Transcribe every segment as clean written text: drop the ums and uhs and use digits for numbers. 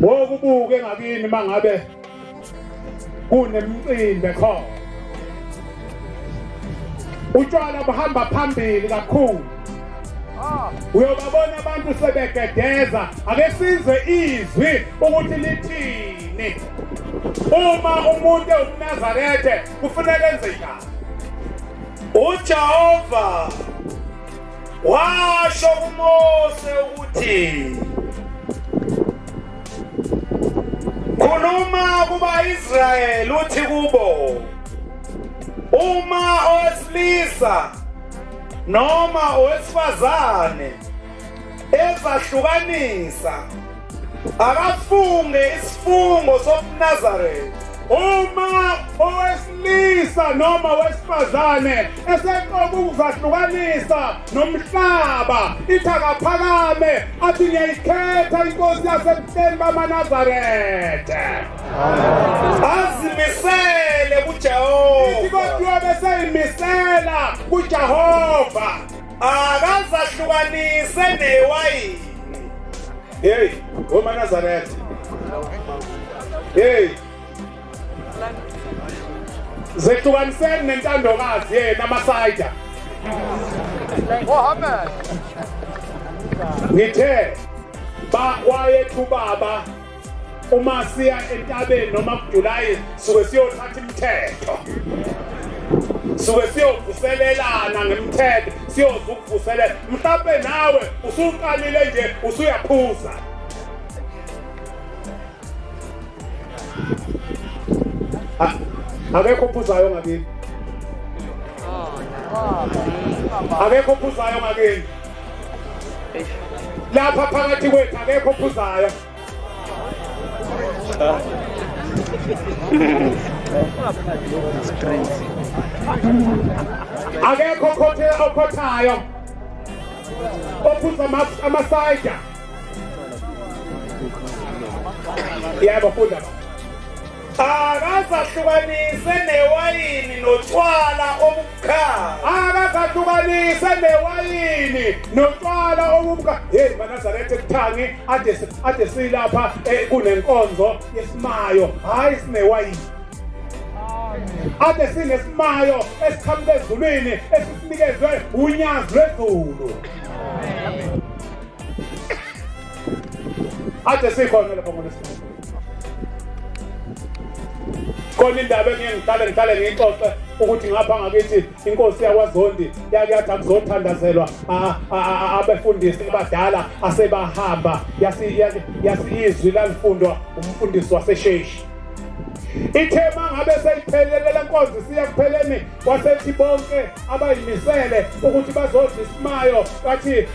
Wokubuke ngakini mangabe kunemicimbi ekhona. Utshwala buhamba phambili kakhulu. Uyobabona abantu sebegedeza, ake sizwe izwi ukuthi lithini. Uma umuntu ewumNazarethe kufuneka enze njani? UJehova washo kuMose ukuthi khuluma kuba-Israyeli uthi kubo uma owesilisa noma owesifazane ezahlukanisa akafunge isifungo sobuNazaretha. Uma owesilisa noma owesifazane eseqoka ukuzahlukanisa nomhlaba, ithi akaphakame athi ngiyayikhetha inkosi yasebuhleni bamaNazaretha. Azimisele kuJehova. Ithi kodwa uyobe seyimisela kuJehova. Akazahlukanise newayini. Hey, wemaNazaretha. Hey. Zehlukaniseni nentandokazi yena amasayida. Ngithe ba wayethu baba uma siya entabeni noma kuJuly suke siyothatha imithetho suke siyovuselelana ngemthetho siyoza ukuvuselela mhlawumbe nawe usuqalile nje usuyaphuza akekho ophuzayo ngakini akekho ophuzayo ngakini lapha phakathi kwethu akekho ophuzayo Akekho okhothe okhothayo ophuza amasayida. Yebo funda. Akazahlukanise newayini notshwala obubukhali. Akazahlukanise newayini notshwala obubukhali. Hey maNazaretha ekuthangi ade ade silapha eh, kunenkonzo yesimayo hayi sinewayini. Ade sinesimayo esiqhamuka ezulwini esisinikezwe unyazi lwezulu. Ade sikhona lapha ngolwesibili. Khona indaba engike ngihlale ngihlale ngiyixoxe ukuthi ngapha ngakithi inkosi yakwaZondi yake yathi akuzothandazelwa abefundisi abadala asebahamba yasi izwi lalifundwa umfundisi waseSheshi ithe mangabe seyiphelele lenkonzo isiya kupheleni wasethi bonke abayimisele ukuthi bazodla isimayo bathi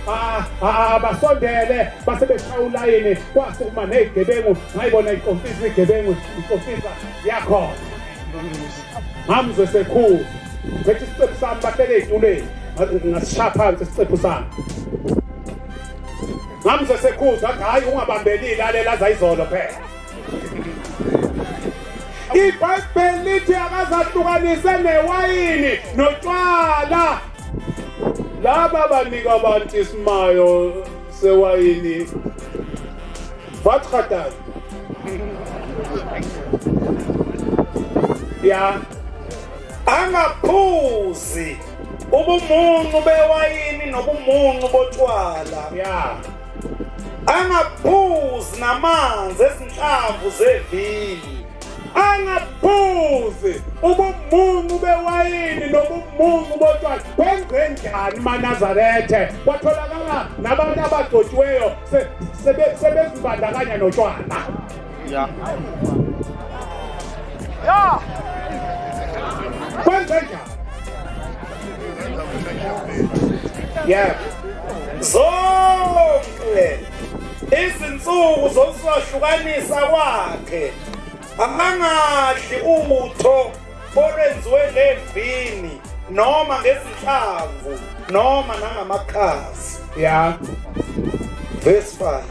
abasondele base beshaya ulayini kwasukuma nezigebengu ngayibona iqomfisa igebengu iqomfisa yakhona ngamzwe sekhuza phethe isicephu sami bahlele ey'tulweni ngasishaya phansi isicephu sami ngamzwe sekhuza athi hhayi ungabambelile lalela azayizolo phela iBhayibheli lithi akazahlukanise newayini notshwala laba banika abantu isimayo sewayini wat gaat dat ya Angaphuzi ubumuncu bewayini nobumuncu botshwala. Ya Angaphuzi namanzi ezinhlamvu zevini. Angaphuzi ubumuncu bewayini nobumuncu botshwala. Kwenzenjani maNazarethe? Kwatholakala nabantu abagcotshiweyo sebezibandakanya notshwala. Ya. Ya. Kwenzenjani? Yeah. Zonke izinsuku zokuzahlukanisa kwakhe angadli utho olwenziwe ngevini noma ngezinhlamvu noma nangamakhasi. Yeah. Verse 5.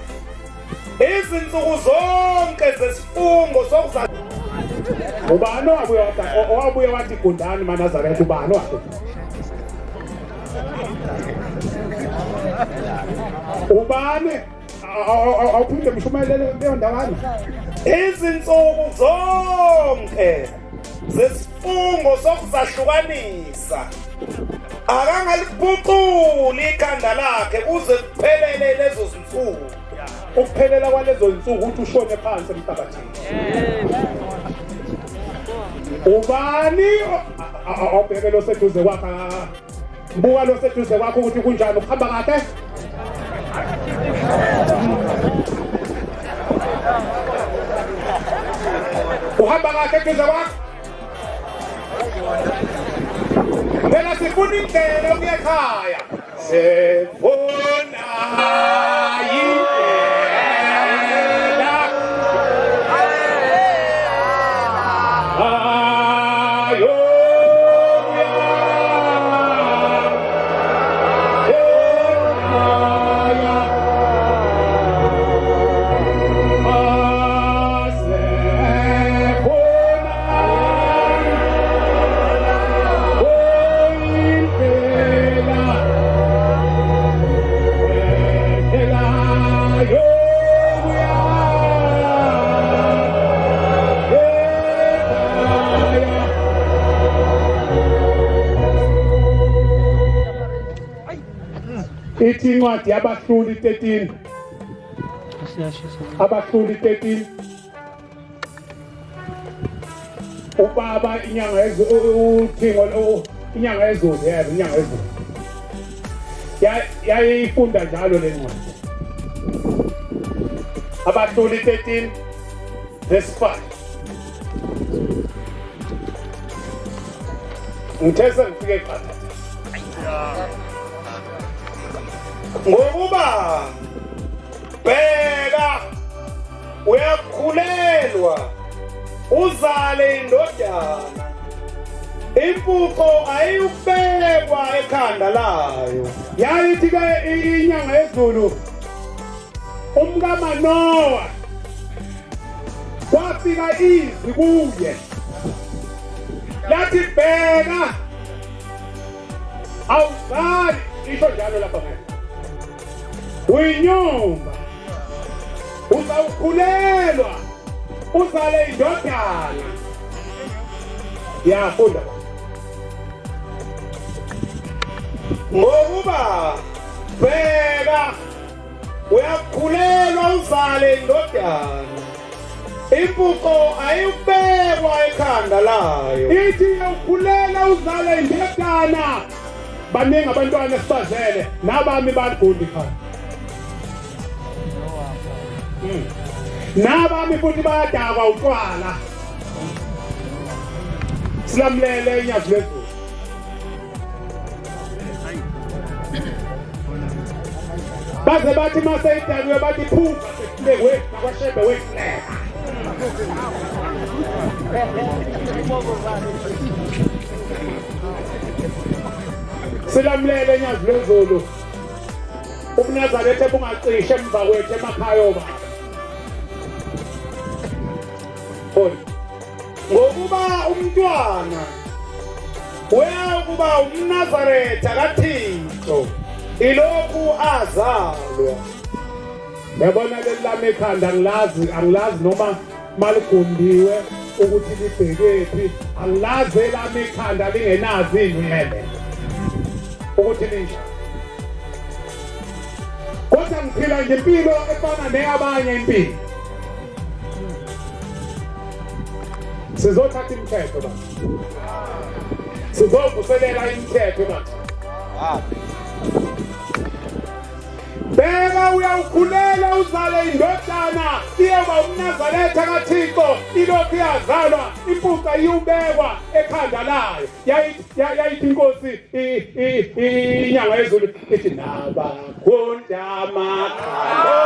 Izinsuku zonke zesifungo sokuza Ubani owabuye wathi owabuye wathi gundani maNazaretha ubani owathi? Ubani awuphinde mshumayelele leyo ndawana? Izinsuku zonke zesifungo sokuzahlukanisa akangaliphuculi ikhanda lakhe kuze kuphelele lezo zinsuku. Ukuphelela kwalezo zinsuku ukuthi ushone phansi emhlabathini. Ubani awubheke lo seduze kwakhe, buka lo seduze kwakho ukuthi kunjani, ukuhamba kahle. Uhamba kahle eduze kwakho. Phela sifuna indlela yokuya ekhaya. Sifuna indlela. Ayokuya ekhaya. Ithi incwadi yabahluli 13, abahluli 13, ubaba inyanga uthingo inyanga yezulu, yebo, inyanga yezulu yayifunda njalo le ncwadi. Abahluli 13 verse 5. Ngithe sengifike qatha. Ngokuba bheka, uyakhulelwa uzale indodana, impuco ayiyukubekwa ekhanda layo. Yayithi ke inyanga yezulu, umkaManowa, kwafika izwi kuye lathi, bheka, awuzali, isho njalo lapha ngeke, uyinyumba, uzawukhulelwa uzale indodana. Yafunda. Ngokuba bheka, uyakhulelwa uzale indodana, impuco ayikubekwa ekhanda layo. Ithi uyawukhulela uzale indodana. Baningi abantwana esibazele, nabami bagundi khona. Nabami futhi bayadakwa utshwala. Silamlele inyazi lezulu. Baze bathi mase idakiwe bathi phuza sehluleke wethu nakwashembe wehluleka. Silamlele inyazi lezulu. UbuNazaretha bungacishe emva kwethu emakhaya obaba. Khona. Ngokuba umntwana uyakuba umNazaretha kaThixo ilokhu azalwa. Yabona leli lami ekhanda angilazi, angilazi noma maligundiwe ukuthi libhekephi, angilazi elami ikhanda lingenazi inwele ukuthi linjani, kodwa ngiphila nje impilo efana neyabanye impilo. Sizothatha imithetho ba, sizovuselela imithetho ba. Bheka, uyawukhulela uzale indodana, iyoba umNazaretha kaThixo ilokhu iyazalwa, impuca iyubekwa ekhanda layo. Yayithi inkosi inyanga yezulu ithi nabakhonda amakhanda.